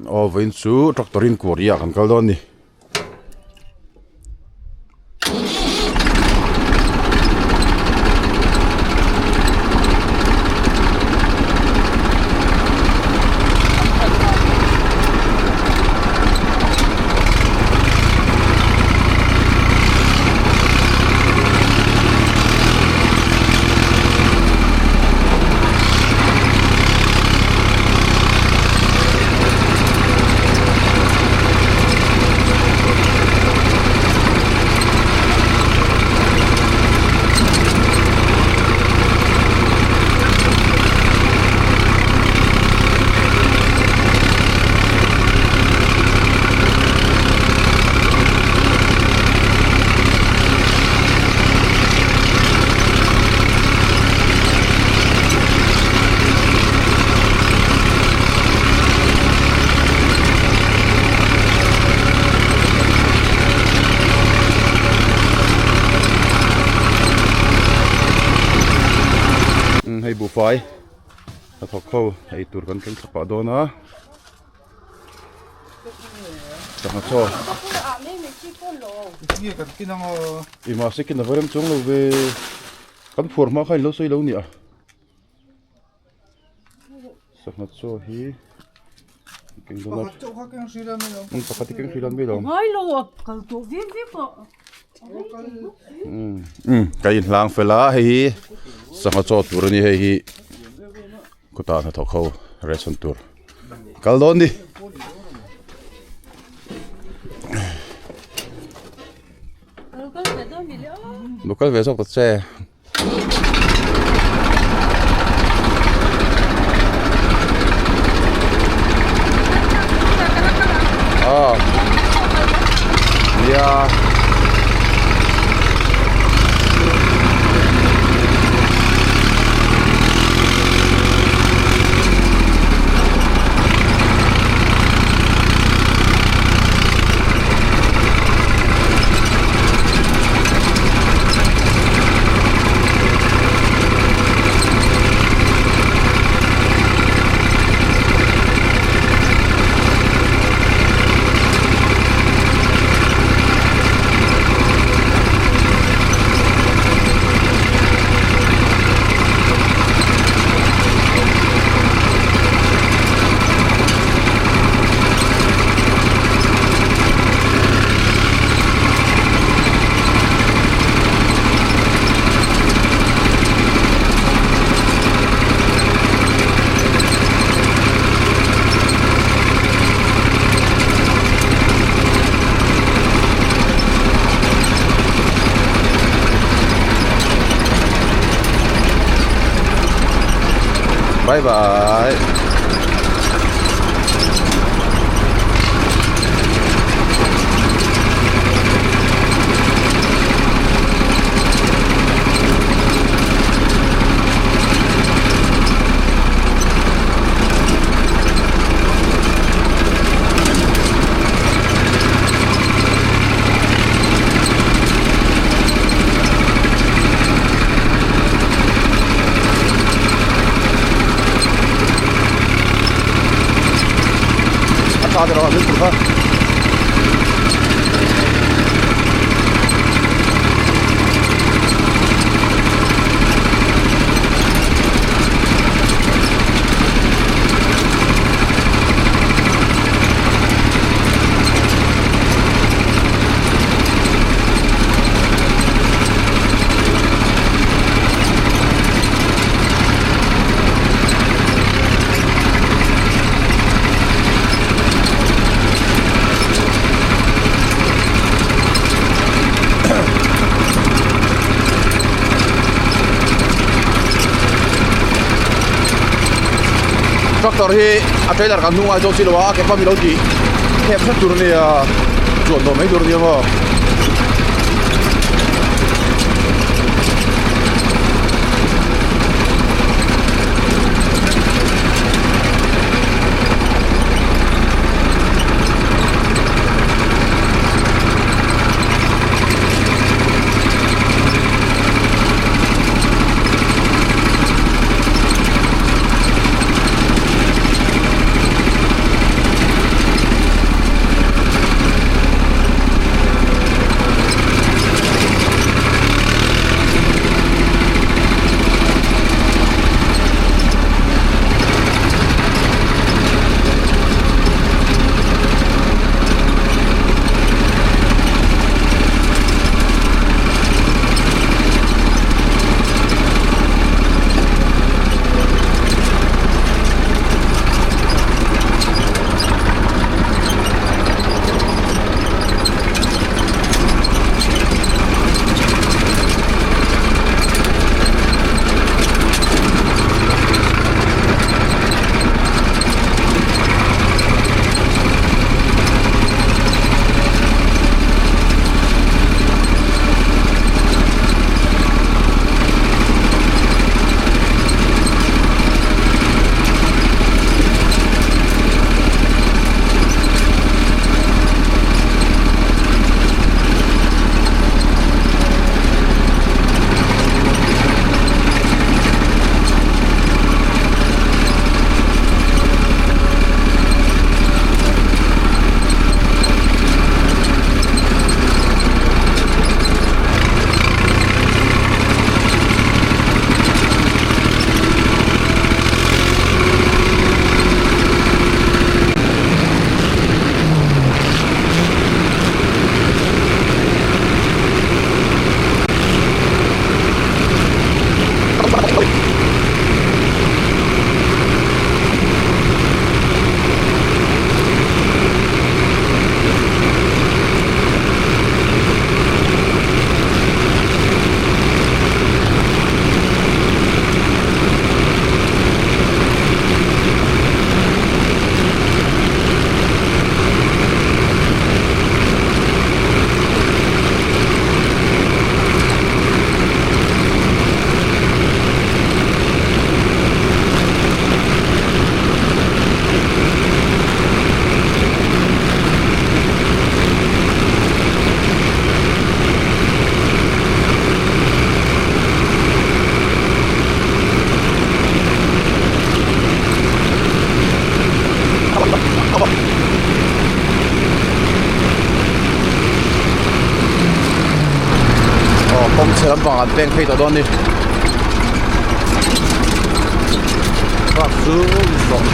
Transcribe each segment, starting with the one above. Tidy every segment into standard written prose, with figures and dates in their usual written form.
Aw vawiin chu tractor in quarry ah kan kal dawn a ni. Hei buhfai hnathawk ho eitur kan keng thla pah dawn a. Sangha chaw. I mahse kin a va rem chuang lo ve. Kan phuar hma kha in lo sawi lo nia. Sangha chaw hi keng dawn a. Pakhat hi keng hril a mai lo. Ka inhlang fel a hei hi sangha chaw tur a ni hei hi khawtah hnathawk ho ration tur kal dawn ni. Lo kal ve zawk ta che. Ah. Yeah. Bye bye. A tha te rawh a tur kha. Tractor hi a trailer kan hnung ah zawk si lo a a ke pump hi lo tih thep hret tur a nia chuan dawh mai tur a nia maw. Lampang an peng phei tawh dawn a ni. Truck chu zawm.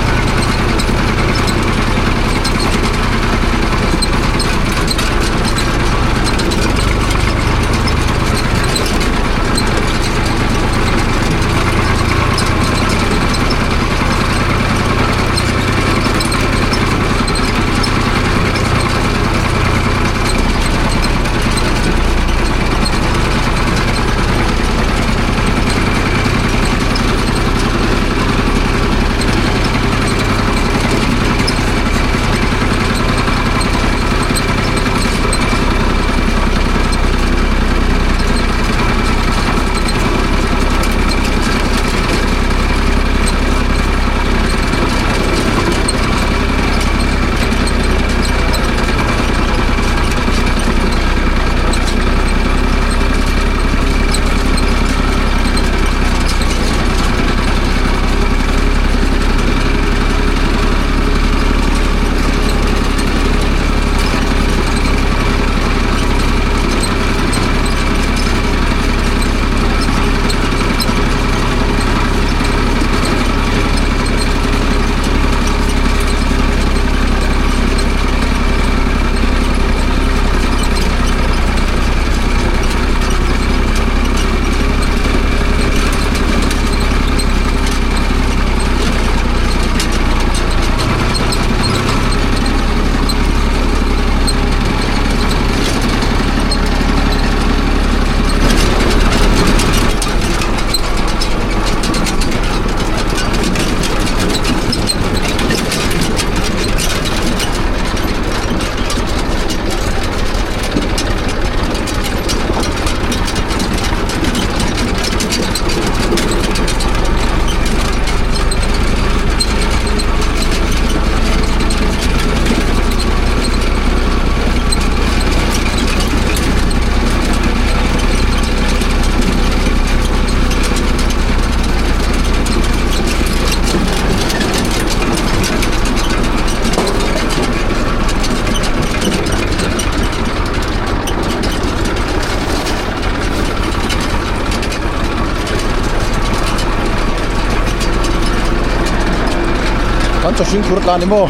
Kan chaw hring phur tlan ni maw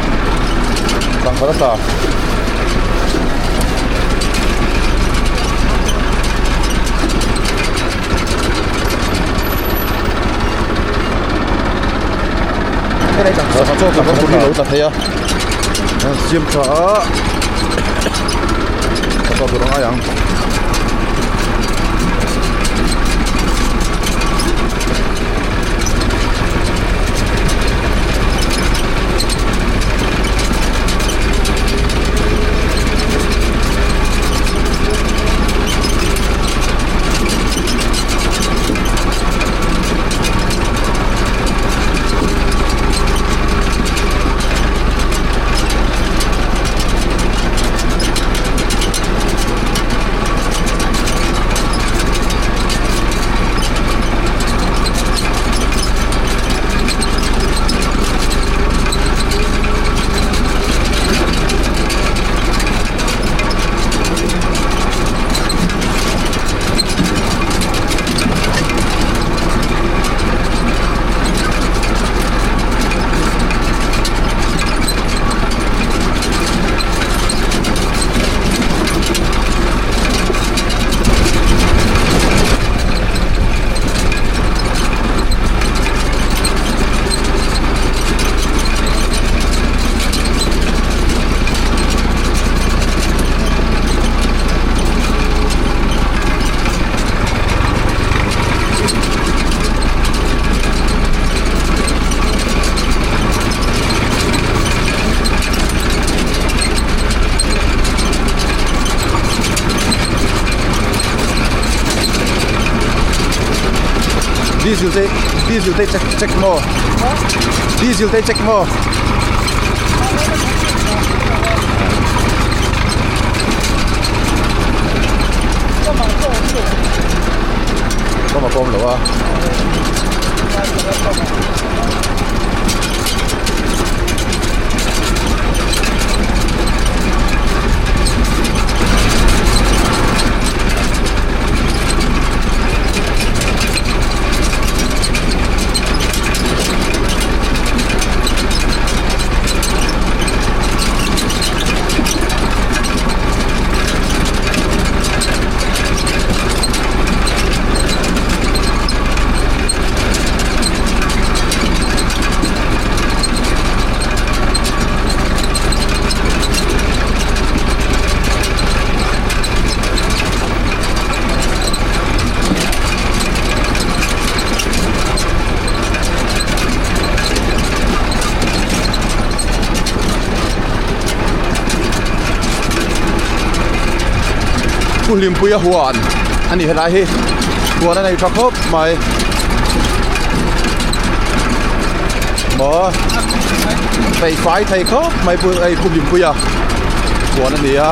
sangha a tla. Sangha chaw tla hi lo tla thei a siam tha a ka tur a ngai ang. Diesel te diesel te check check maw diesel te check maw. Kawm a kawm lo a. Pu Hlimpuia huan a ni helai hi huan a nei tha khawp mai maw peih fai thei khawp mai pu hei Pu Hlimpuia huan a ni a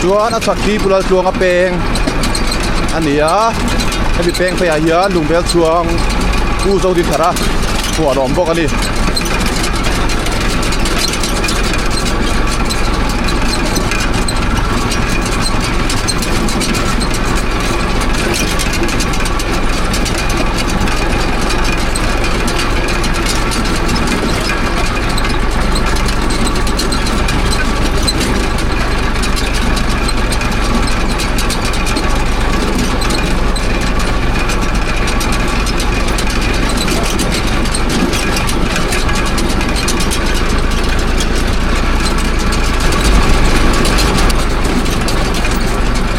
chuan a chhak hi Pu Laltluanga peng a ni a hemi peng pheiah hian lungbel chhuang Pu Zodinthara huan a awm bawk a ni.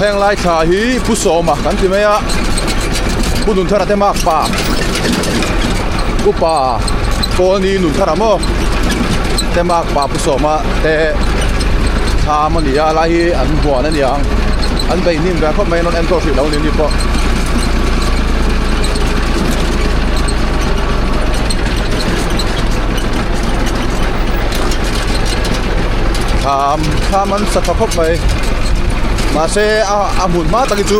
Heng lai thla hi Pu Sawma kan ti mai a Pu Nunthara te mak pa Upa Kawlni Nunthara maw te mak pa Pu Sawma te thlam a ni a lai hi an huan a ni ang an beih hnim ve khawp mai a an rawn enkawl hrih lo a ni ni pawh. Thlam thlam an sa tha khawp mai mahse a a hmun hma tak hi chu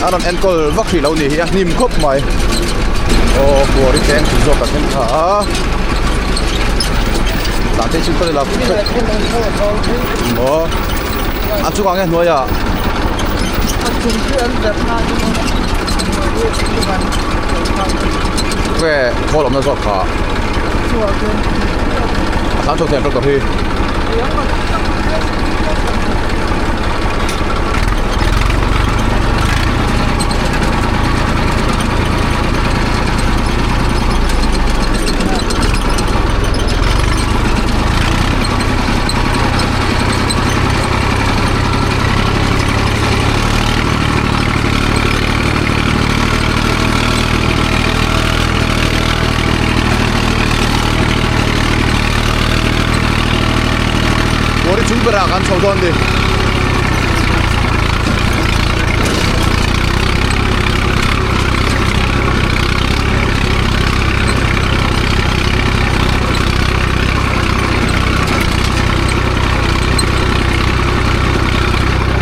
a rawn enkawl vak hrih lo a ni hi a hnim khawp mai aw buari teng chu zawk kan en tha a tah te chu ka la maw a chungah nge hnuaiah nge khawl awmna zawk kha a tlan chhuak thei ang tractor hi. Kawri chung berah kan chho dawn ni.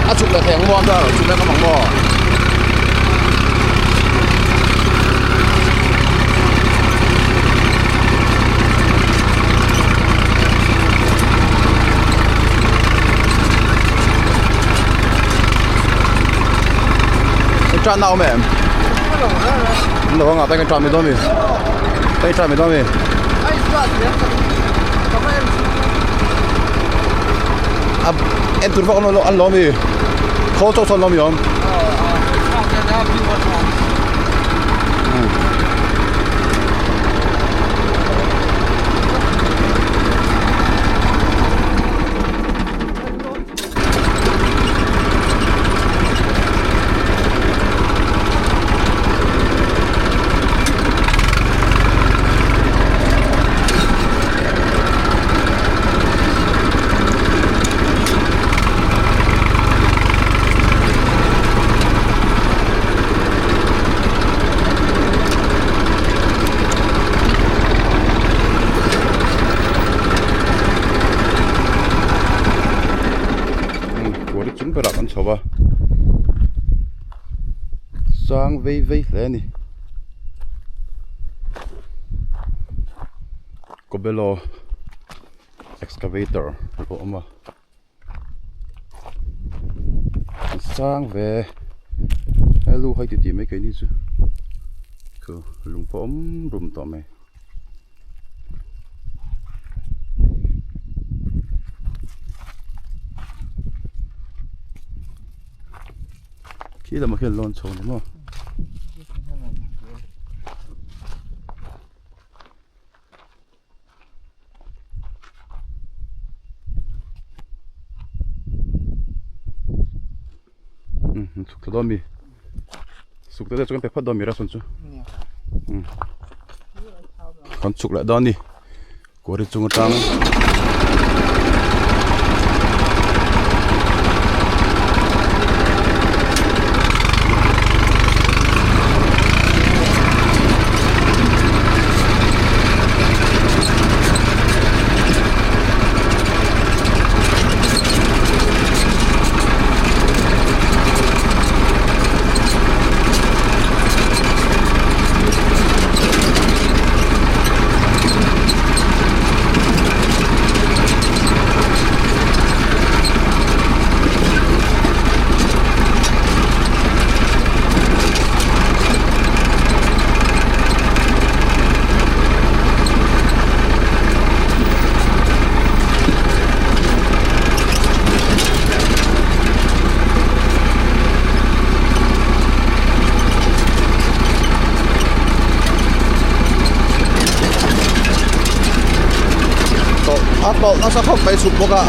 A chhuk leh thei ang maw a chhuk leh ngam ang maw? Tran na awm em? Lo nga ta kan tran mi dawn mi. Ta tran mi dawn mi. A en tur vak an lo mi. Khawl chawk chuan lo mi awm. Kawr chung berah kan chho a sang vei vei hle a ni Kobelo excavator a lo awm a sang ve hello hai titi mai keini chu chu lung pawh awm rum tawh mai. Khi lamah khian lawn chho ni maw. Chhuk thla dawn mi suk te chu kan pe phawt dawn mi ration chu kan chhuk leh dawn ni kawr hi chung atang. A tawlh nasa khawp mai chhuk bawk a.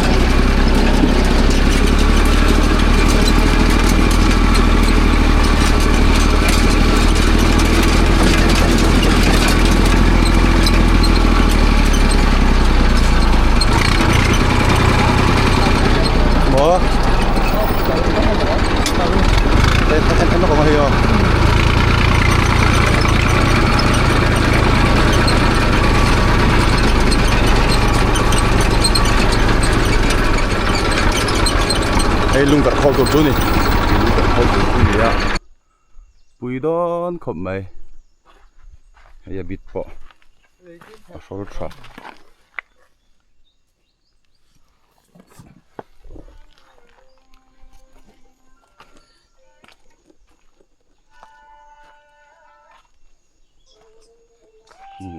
Maw en en en lawk ang a hei aw. Hei lung darh khawl tur chu a ni lung darh khawl tur chu a ni a pui dawn khawp mai hei a bit pawh a hrawl tha.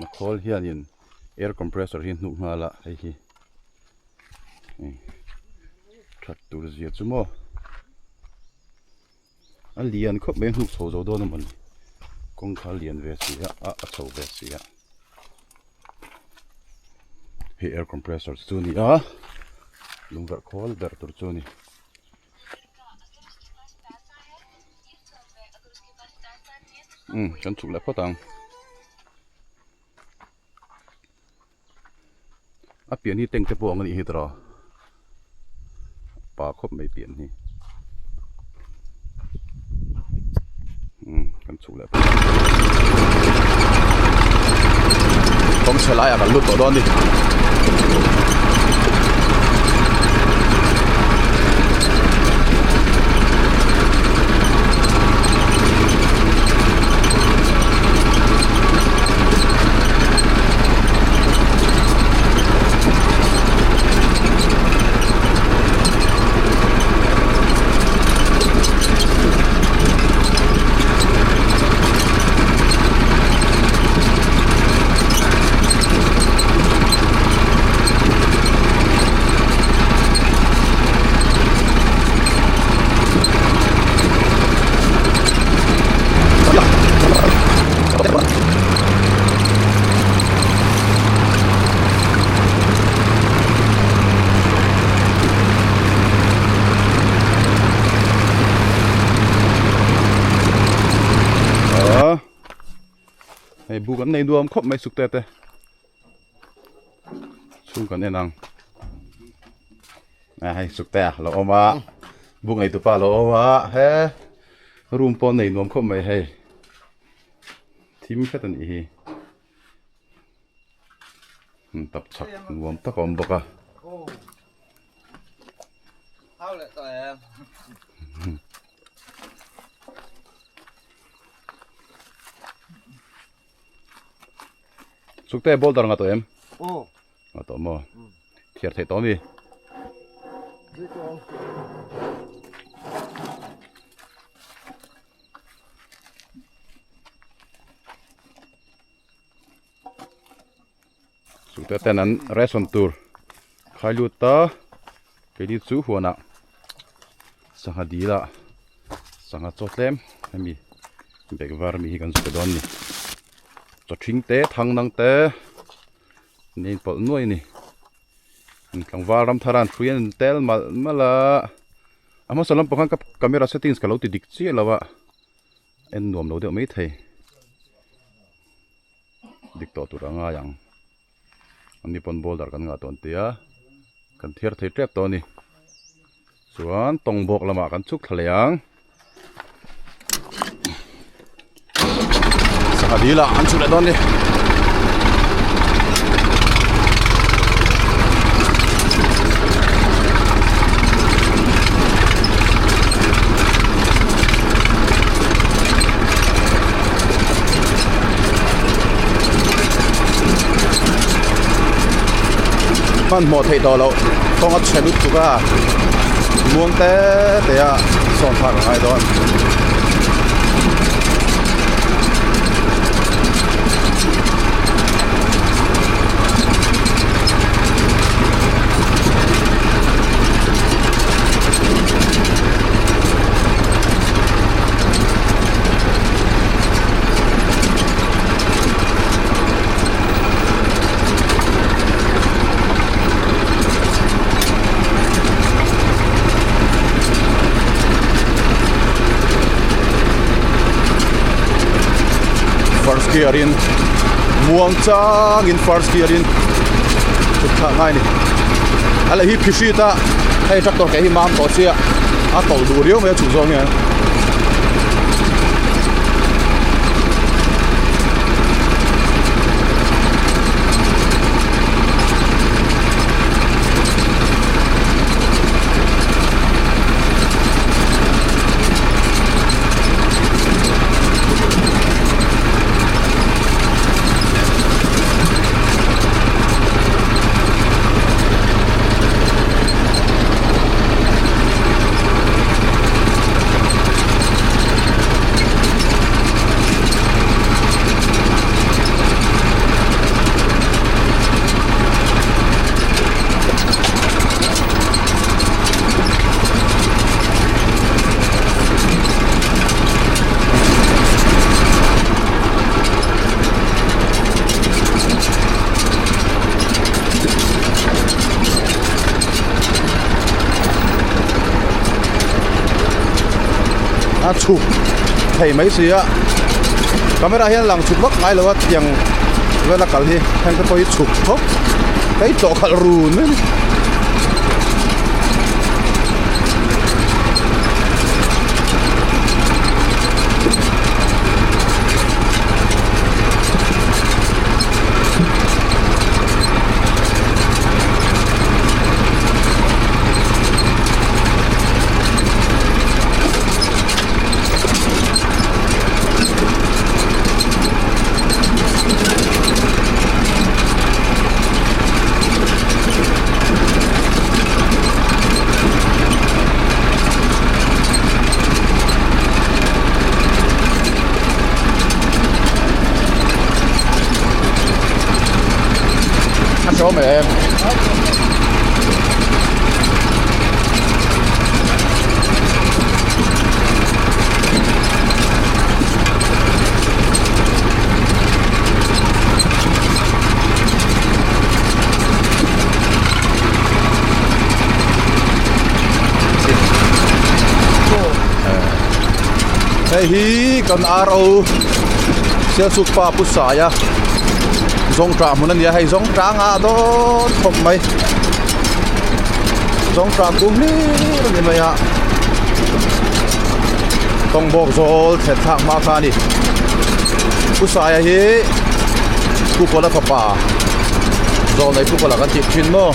A khawl hianin air compressor hi a hnuk nghal a hei hi that tur zia chu maw a lian khawp mai a hnuk chho zo dawn a mawni kawngka a lian ve si a a chho ve si a hei air compressor chu a ni a lungverh khawl ber tur chu a ni. Umm kan chhuk leh phawt ang a pian hi tank te pawh ang a nih hi tawh pa khawp mai pian hi umm kan chhuk leh phawt ang kawng chhe laiah kan lut tawh dawn a ni. Hei buk an nei nuam khawp mai sukte te chhung kan en ang a hei sukte a lo awm a buk nei tupa a lo awm a he room pawh nei nuam khawp mai hei thim hret a nih hi tap chhak nuam tak a awm bawk a. Sukte boulder nga tawh em? Aw. Nga tawh maw? Thiar theih tawh ami? Theih tawh ang. Sukte ten an ration tur khai lut ta keini chu huanah sangha dil ah sangha chaw tlem hemi bag var ami hi kan zu pe dawn a ni chaw thing te thang nang te an in pawlh nuai a ni tlangval ram thar a an hrui an in tel malh malh a a hmasa lampang khan ka camera settings ka lo ti dik chiah lo a en nuam lo deuh maithei. Dik tawh tur a ngai ang. An ni pawn boulder kan ngah tawh an ti a, kan thiar thei tep tawh a ni. Chuan tawng bawk lamah kan chhuk thla leh ang. Sangha dil ah an chhuk leh dawn a ni. Hmanhmawh theih tawh loh kawng a chhe lutuk a muang te te a sawn thlak a ngai dawn. gear in muang changin first gear in chhuk thlak ngai a ni. A leh hi phihrit a hei tractor ke hi mam tawh chiah a tawlh duh riau mai a chhuk zawng hian. A chhuk thei mai si a camera hian lang chhuk vak ngai lo a tiang vela kal hi heng te pawh hi chhuk khawp hei tlawh khalh run mai a ni. A hreawm em? Hei hi kan RO Sialsuk pa Pu Saia Zawngṭah hmun a ni a, hei Zawngṭah ngah dawn khawp mai. Zawngṭah kung hlir a ni mai a, Tawngbawk zawl thlen thlak hma kha a ni. Pu Saia hi Pu Kawla fapa zawl nei Pu Kawla kan tih thin maw?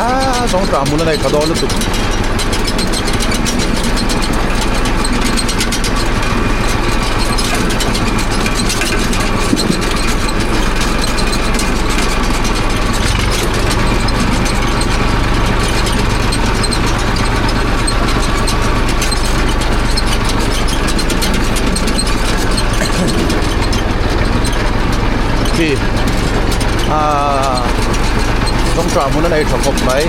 Aaa Zawngṭah hmun a nei tha dawn lutuk. Khi ah kawngka hmun a nei tha khawp mai.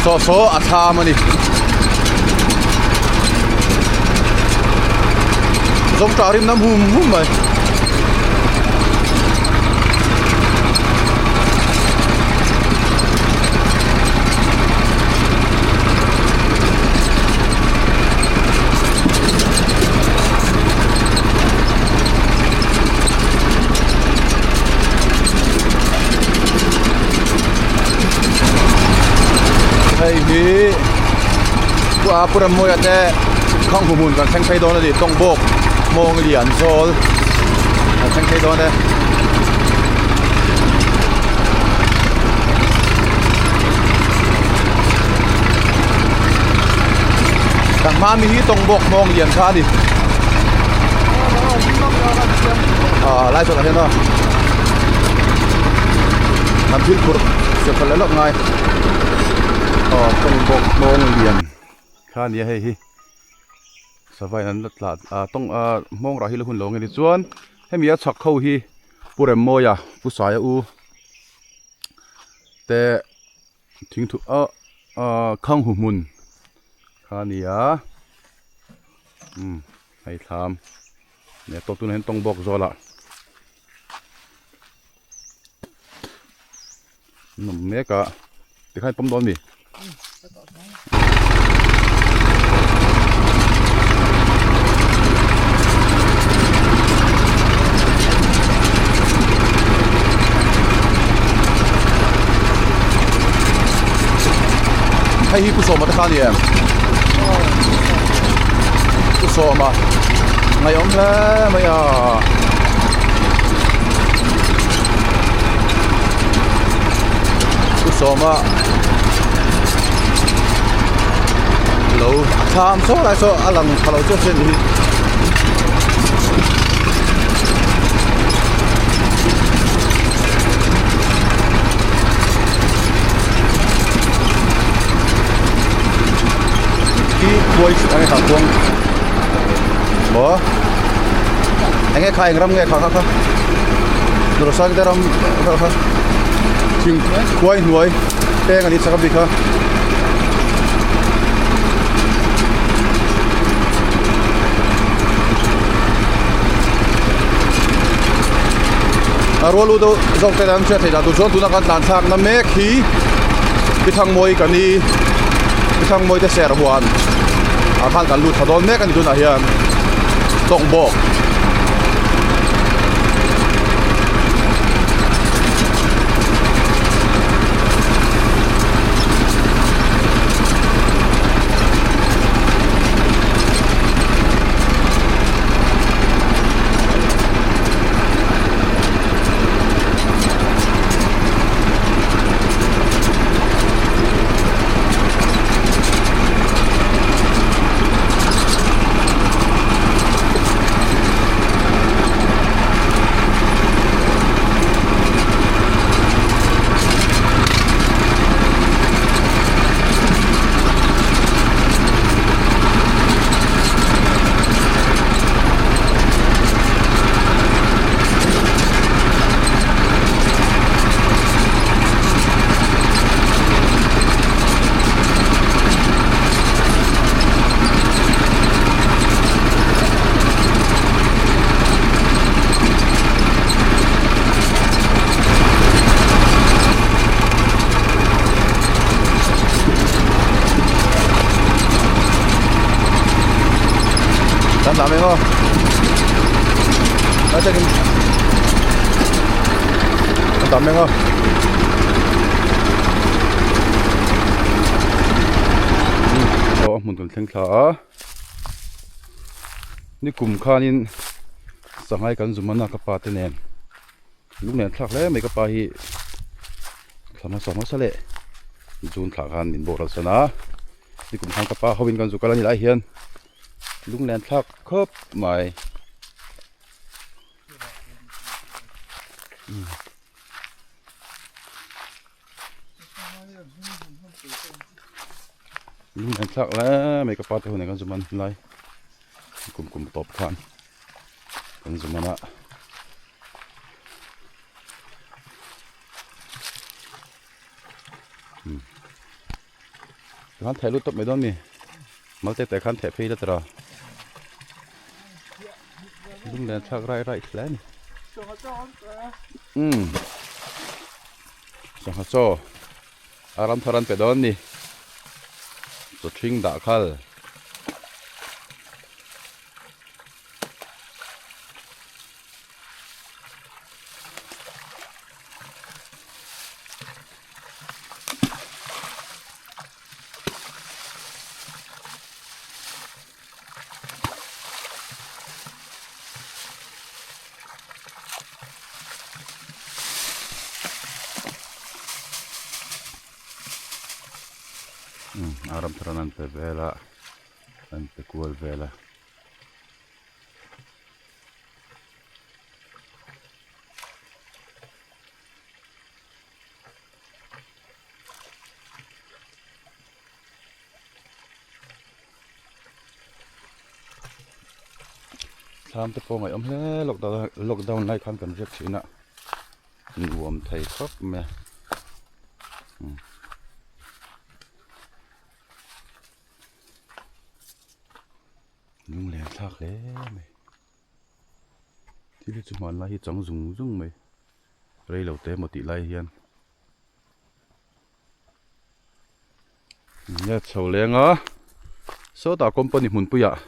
Saw saw a thlam a ni. Zawngṭah rim nam hum hum mai. Hei hi a pu Rammawia te khang hu hmun kan thleng phei dawn a ni Tawngbawk mawng lian zawl kan thleng phei dawn e. Kan hma mi hi Tawngbawk mawng lian kha a ni. Ah lai sawn ah hian aw kan thil phurh siam khalh leh lawk ngai aw Tawngbawk mawng lian kha a ni a hei hi. Sava in an la tla ah tawng ah hmawng rah hi la hun lo nge ni chuan. Hemi a chhak ho hi Pu Remmawia Pu Saia u te thingthu ah ah khanghu hmun kha a ni a umm hei thlam leh tawh tunah hian tawng bawk zawlah an awm mek a tikhan pawm dawn a mi. Hei hi Pu Sawma te kha a ni em? Pu Sawma ngaihawm hle mai a. Pu Sawma lo thlam saw lai saw a lang tha lo chiah chiah a nih hi. Khi khuai enge kha khuang maw enge kha eng ram nge kha kha kha Dawrhsang te ram kha kha thing khuai hnuai peng a ni chak a bik kha. A rual u deuh zawk te an hriat theih dan tur chuan tuna kan tlan thlakna mek hi Bithangmawi ka ni Bithangmawi te ser huan ah khan kan lut thla dawn mek a ni tunah hian tawng bawk. Kan dah mek aw Lai takin Kan dah mek aw Aw a hmun kan thleng thla a Nikum khanin Sangai kan zum a ka pa te nen Lunglen thlak hle mai ka pa hi thla hmasa hmasa leh June thlah khan min boral san a nikum khan ka pa ho in kan zu kal a ni lai hian lunglen thlak khawp mai. Lunglen thlak hle mai ka pa te hun ah kan zu man lai kum kum tawp khan kan zu man a. Khan theh lut tawp mai dawn mi mal te te khan theh phei la tira lunglen thlak rai rai hle a ni umm sangha chaw a ram thar an pe dawn ni chaw ṭhing dah khal. A ram thar an pe vel a an pe kual vel a. Thlam te pawh ngaihawm hle lockdown lockdown lai khan kan riak thin a nuam thei khawp mai a umm. Lunglen thlak hle mai thil hi chu hmanlai hi chang zung zung mai rei lo te emaw tih lai hian. Nge chho leng a sawtah company hmunpuiah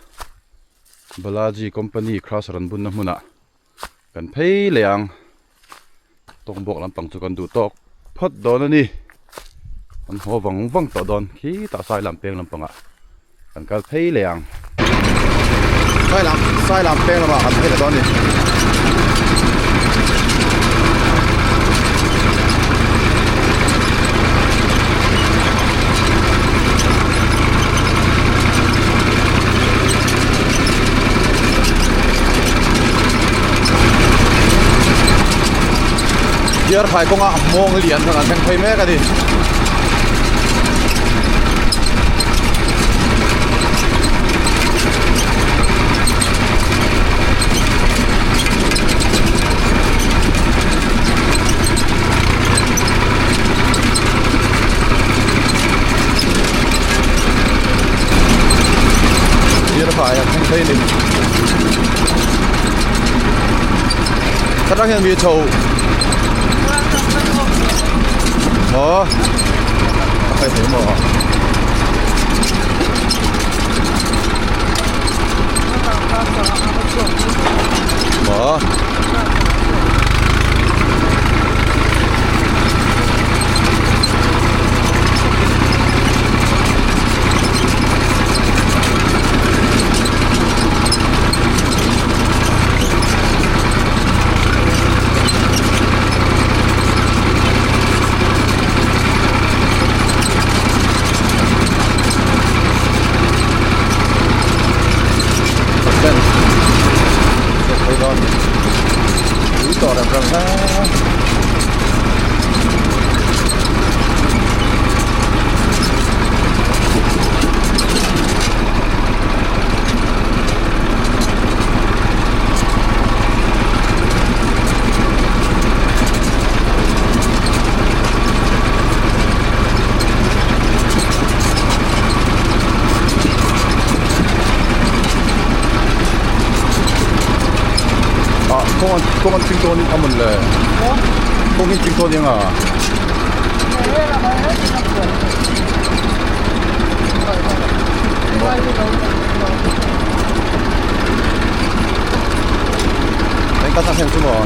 Balaji company crusher an bunna hmunah kan phei leh ang tawngbawk lampang chu kan duh tawk phawt dawn a ni an haw vang vang tawh dawn khitah sai lam peng lampangah kan kal phei leh ang sai lam sai lam peng lamah kan phei leh dawn a ni. Diarkhai kawnga hmawng lian kha kan thleng phei mek a ni. Diarkhai an thleng phei a ni. Ka hian mi chho maw a kai thei maw maw Ah kawng an kawng an ching dawn a mawn le kawng hi ching dawn eng a. Đánh cắt sang xem rồi.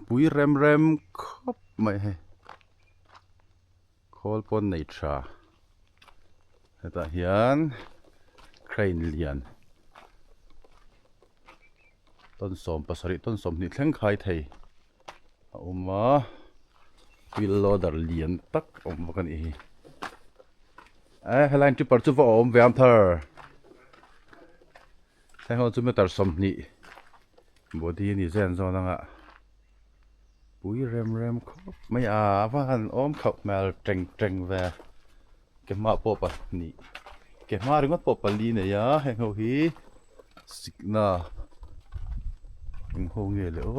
Pui rem rem khawp mai hei khawl pawn nei tha hetah hian crane lian tawn sawm pasarih tawn sawmhnih thleng khai thei a awm a wheel loader lian tak a awm bawk a nih hi eh helai tripper chu va awm ve ang thar heng ho chu meter 20 body a ni zen zawn anga pui rem rem khawp mai a a va han awm khauh hmel teng teng ve ke hma pawh pahnih ke hma ringawt pawh pali nei a heng ho hi sikna eng ho nge le aw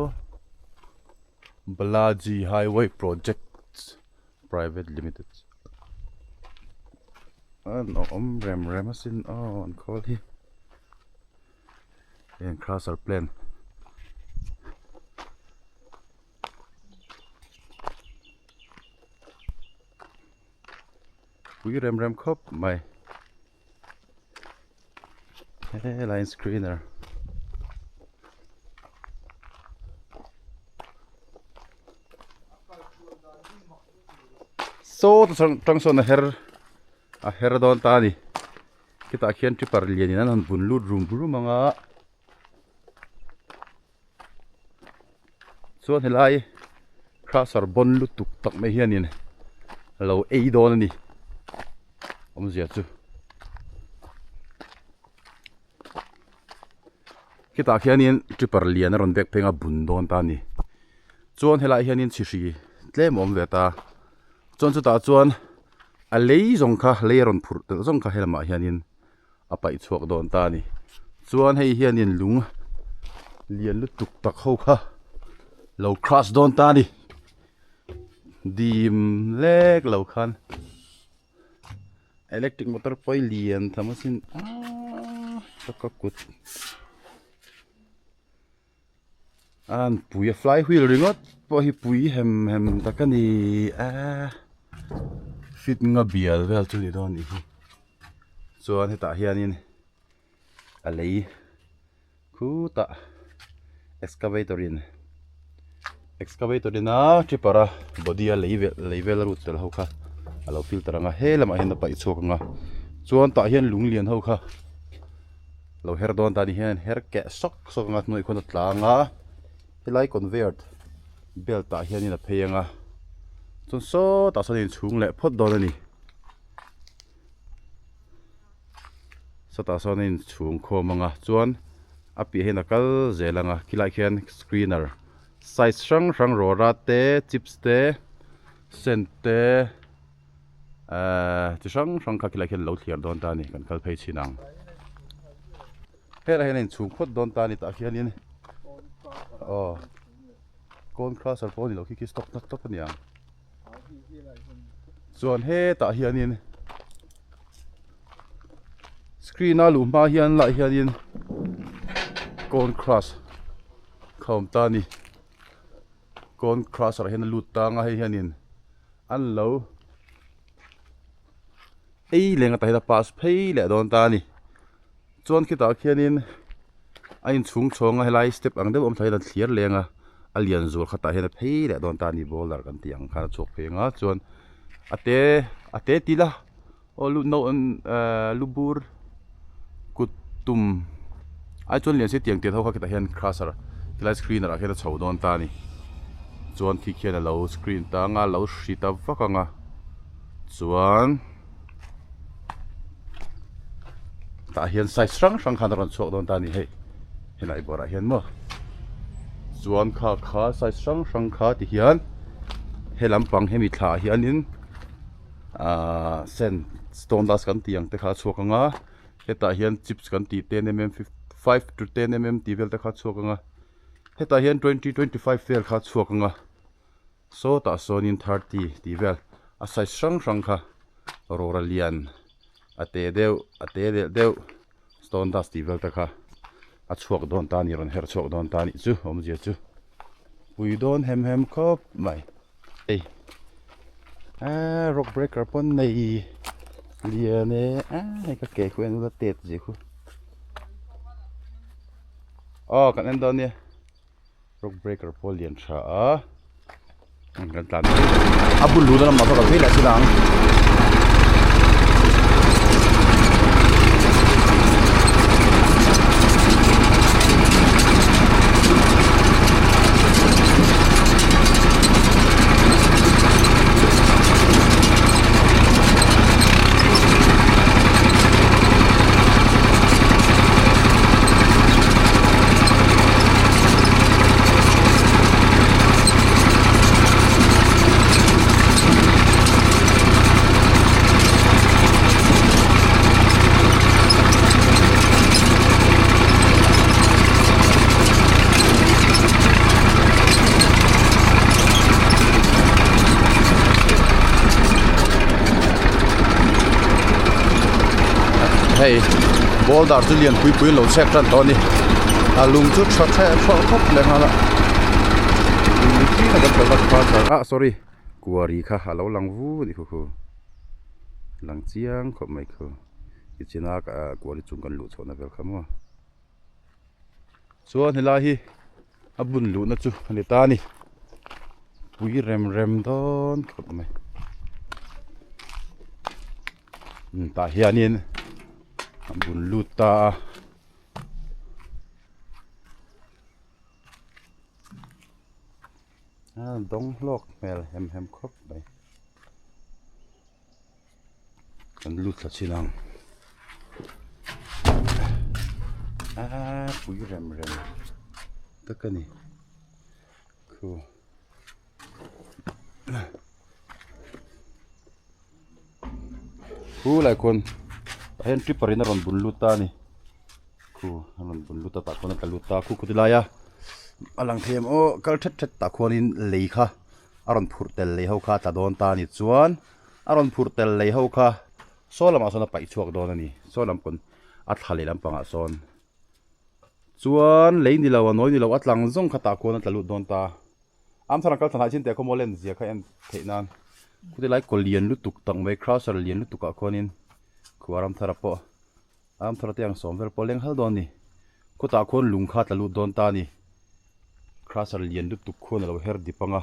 Balaji Highway Project Private Limited an awm rem rem asin aw an khawl hi heng crusher plant Pui rem rem khawp mai. He line screener. Saw tang sawn a her a her dawn ta a ni. Khitah khian tripper lianin an han bun lut rum rum ang a. Chuan helai crusher bawn lutuk tak mai hianin a lo ei dawn a ni awmzia chu khitah khianin tripper lian a rawn bek pheng a bun dawn ta a ni chuan helai hianin chhi hri tlem a awm ve ta chuan chutah chuan a lei zawng kha lei a rawn phurh telh zawng kha helamah hianin. a paih chhuak dawn ta a ni chuan hei hianin lung lian lutuk tak ho kha lo crush dawn ta a ni dim lek lo khan electric motor pawh hi lian tham asin aaa ka kut an pui a fly wheel ringawt pawh hi pui hem hem tak a ni a fit nga bial vel chu ni dawn a nih hi. Chuan hetah hianin a lei khutah excavator in excavator in a tripper a body a lei vel lei vel a lut tel ho kha a lo filter ang a he lamah hian a paih chhuak ang a chuan tah hian lung lian ho kha lo her dawn ta ni hian her keh sawk sawk ang a hnuai khawn a tlang a helai conveyor belt ah hianin a phei ang a chuan sawtah sawn a inchhung leh phawt dawn a ni. Sawtah sawn a inchhung khawm ang a chuan a piah hian a kal zel ang a khilaiah khian screener size hrang hrang rawra te chips te sand te ehh chi hrang hrang kha khilaiah khian a lo thliar dawn ta a ni kan kal phei chhin ang helaiah hian a inchhung phawt dawn ta a ni tah khianin aw cone crusher pawh a ni lo khi khi stock na tawp a ni ang. Chuan hetah hianin screen a luh hma hian lah hianin cone crush kha awm ta a ni cone crush ah hian a lut tang a hei hianin an lo ei leng atah hian a pass phei leh dawn ta a ni chuan khitah khianin a inchhung chhawng a helai step ang deuh awm thla hian a thlir leng a a lian zual khatah hian a phei leh dawn ta a ni boulder kan tih ang khan a chhuak phei ang a chuan a te a te ti ila aw lu no ehh lu bur kut tum ai chuan lian se tiang tiang ho kha khitah hian crusher helai screener ah khian a chho dawn ta a ni chuan khi khian a lo screen ta ang a lo hri ta vak ang a chuan. Tah hian size hrang hrang khan a rawn chhuak dawn ta a ni hei helai bawrah hian maw chuan kha kha size hrang hrang kha ti hian he lampang hemi thla ah hianin ahh sand stone dust kan tih ang te kha a chhuak ang a hetah hian chips kan tih ten mm 5 to 10 mm tih vel te kha a chhuak ang a hetah hian 20 25 vel kha a chhuak ang a. Sawtah sawnin 30 tih vel a size hrang hrang kha rawra lian a te deuh a te leh deuh stone dust tih vel te kha a chhuak dawn ta a ni rawn her chhuak dawn ta a nih chu awmzia chu pui dawn hem hem khawp mai hei eee rock breaker pawn nei lian e hei ka ke khu en ula tet zia khu aw kan en dawn nia. Rock breaker pawh a lian tha a kan tlan a bul lu na lamah pawh ka vei leh thil ang. Hei boulder chu lian pui pui an lo chhek tan tawh a ni a lung chu tha thleh thlawh khawp leh nghal a ah sorry quarry kha a lo lang vu a ni khu khu. Lang chiang khawp mai khu tichina quarry chung kan luh chhohna vel kha maw chuan helai hi a bun luhna chu a ni ta a ni pui rem rem dawn khawp mai tah hianin a bun lut ta a. A dawng hlawk hmel hem hem khawp mai kan lut thla chin ang aaa pui rem rem tak a ni khu khu lai khawn tah hian tripper in a rawn bun lut ta a ni. Khu a rawn bun lut a tah khuan a tla lut ta khu khuti laia a lang thei em aw kal thet thet tah khuanin lei kha a rawn phurh tel lei ho kha a tla dawn ta a ni chuan a rawn phurh tel lei ho kha saw lamah sawn a paih chhuak dawn a ni saw lam pawn a thla leh lampangah sawn chuan lei ni lo a nawi ni lo a tlang zawng kha tah khuan a tla lut dawn ta Amthar ang kal thlanah chin teh khaw maw len zia kha en theih nan khuti lai kaw lian lutuk tak mai crusher lian lutuk ah khuanin khuar Amthar a pawh. Amthar te ang sawm vel pawh leng hal dawn a ni. Khawtah khuan lung kha tla lut dawn ta a ni. Crusher lian lutuk khuan a lo her dip ang a.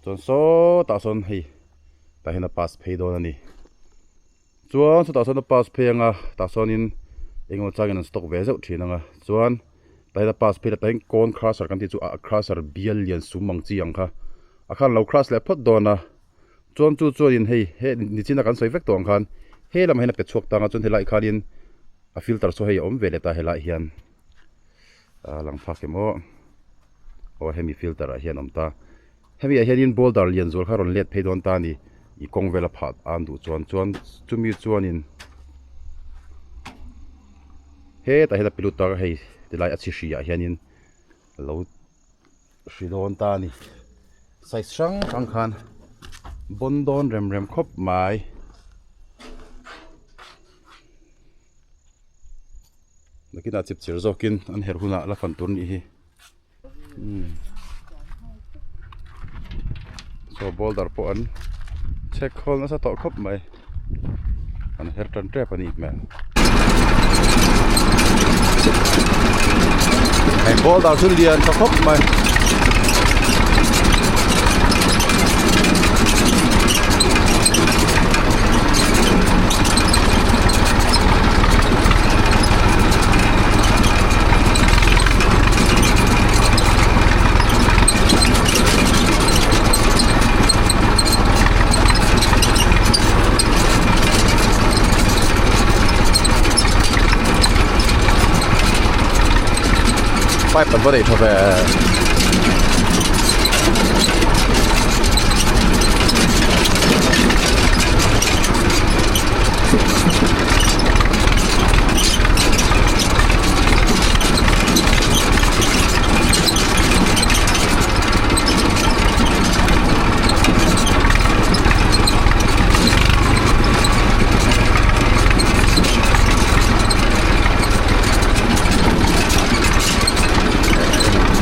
Chuan sawtah sawn hei tah hian a pass phei dawn a ni. Chuan chutah sawn a pass phei ang a, tah sawnin engemaw changin an stock ve zeuh thin ang a. Chuan tah hian a pass phei la tah hian cone crusher kan tih chu a crusher bial lian sum ang chi ang kha a khan a lo crush leh phawt dawn a. Chuan chu chuanin hei he nichina kan sawi vek tawh ang khan he lamah hian a pe chhuak tang a chuan helaiah khanin a filter saw hei a awm ve leh ta helaiah hian a lang phak em aw aw hemi filter ah hian a awm ta hemi ah hianin boulder lian zual kha a rawn let phei dawn ta a ni ih kawng vel a phah an duh chuan chuan chumi chuanin hetah hian a pe lut ta hei tilai a chhi hri ah hianin lo. Hri dawn ta a ni. Size hrang hrang khan bawn dawn rem rem khawp mai. Nakinah chip chir zawkin an herh hunah la fan tur nih hi. Umm. Saw boulder pawh an chhek khawl nasa tawh khawp mai. An her tan tep a nih hmel. Heng boulder chu lian tha khawp mai. Pipe an va nei tha ve.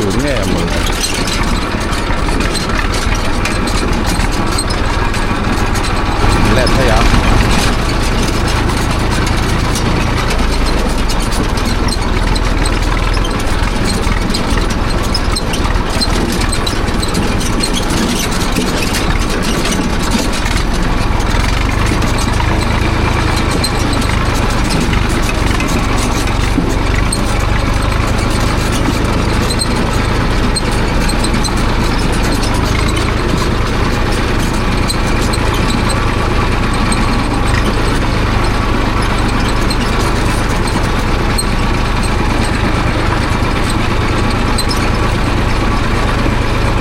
Tur nge a mawlh let thei ang.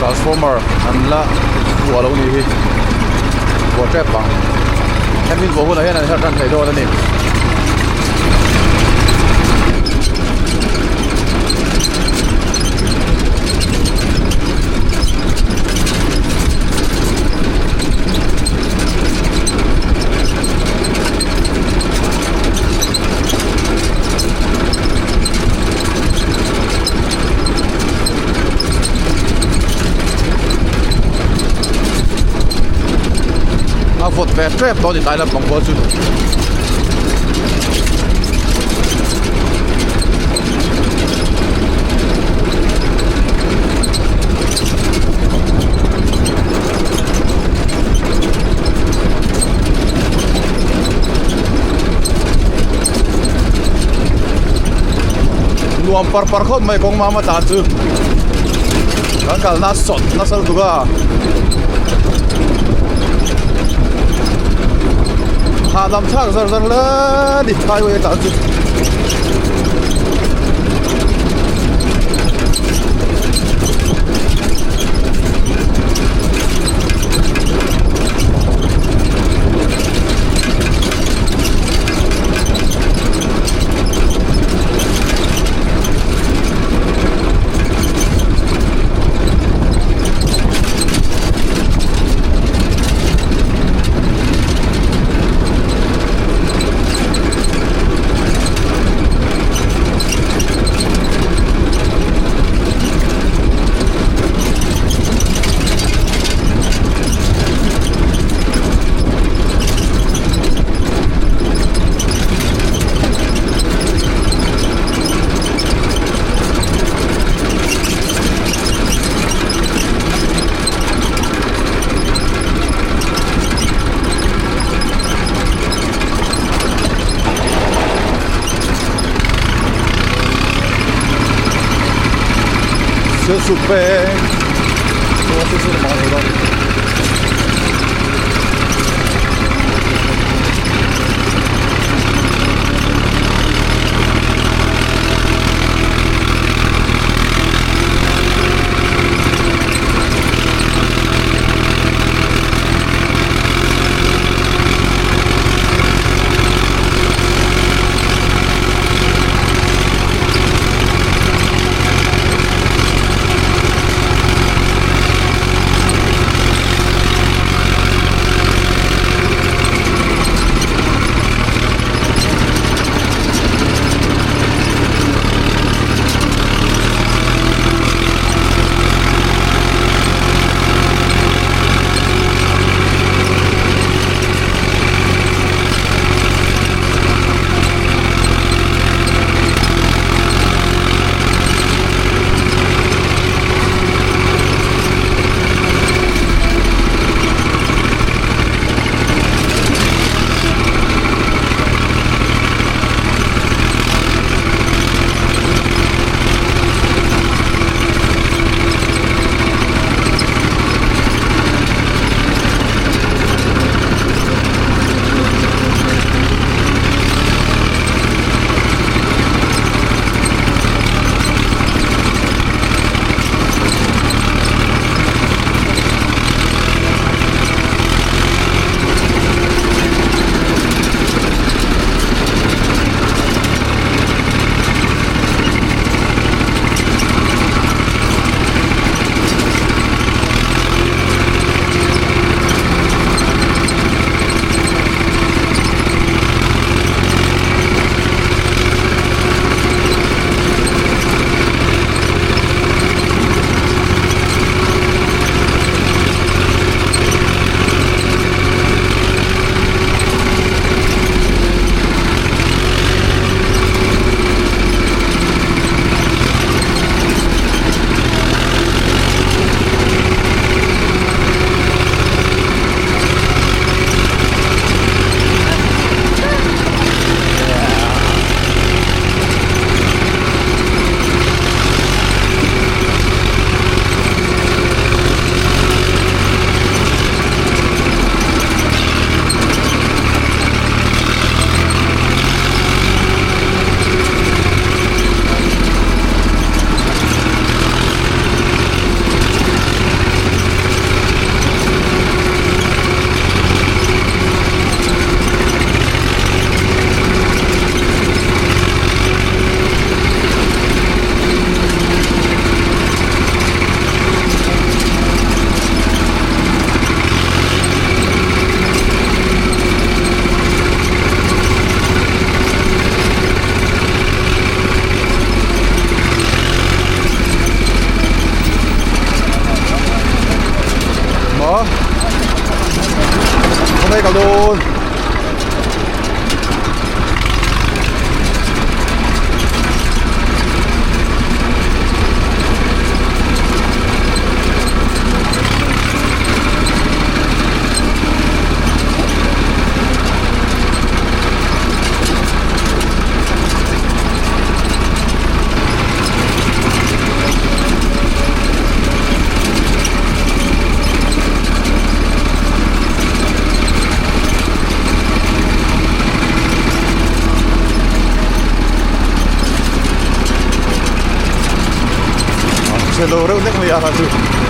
Transformer an la vuah lo nih hi vuah tep ang hemi vuah hunah hian an herh tan thei dawn a ni. A vawt ve ve tep tawh a ni tlai lampang pawh chu. Nuam par par khawp mai kawng mama tlan chu kan kalna sawt nasa lutuk a hahdam thlak zar zar hle a ni highway a tlan chu. Sialsuk peng lo reuh nek mai a kha chu.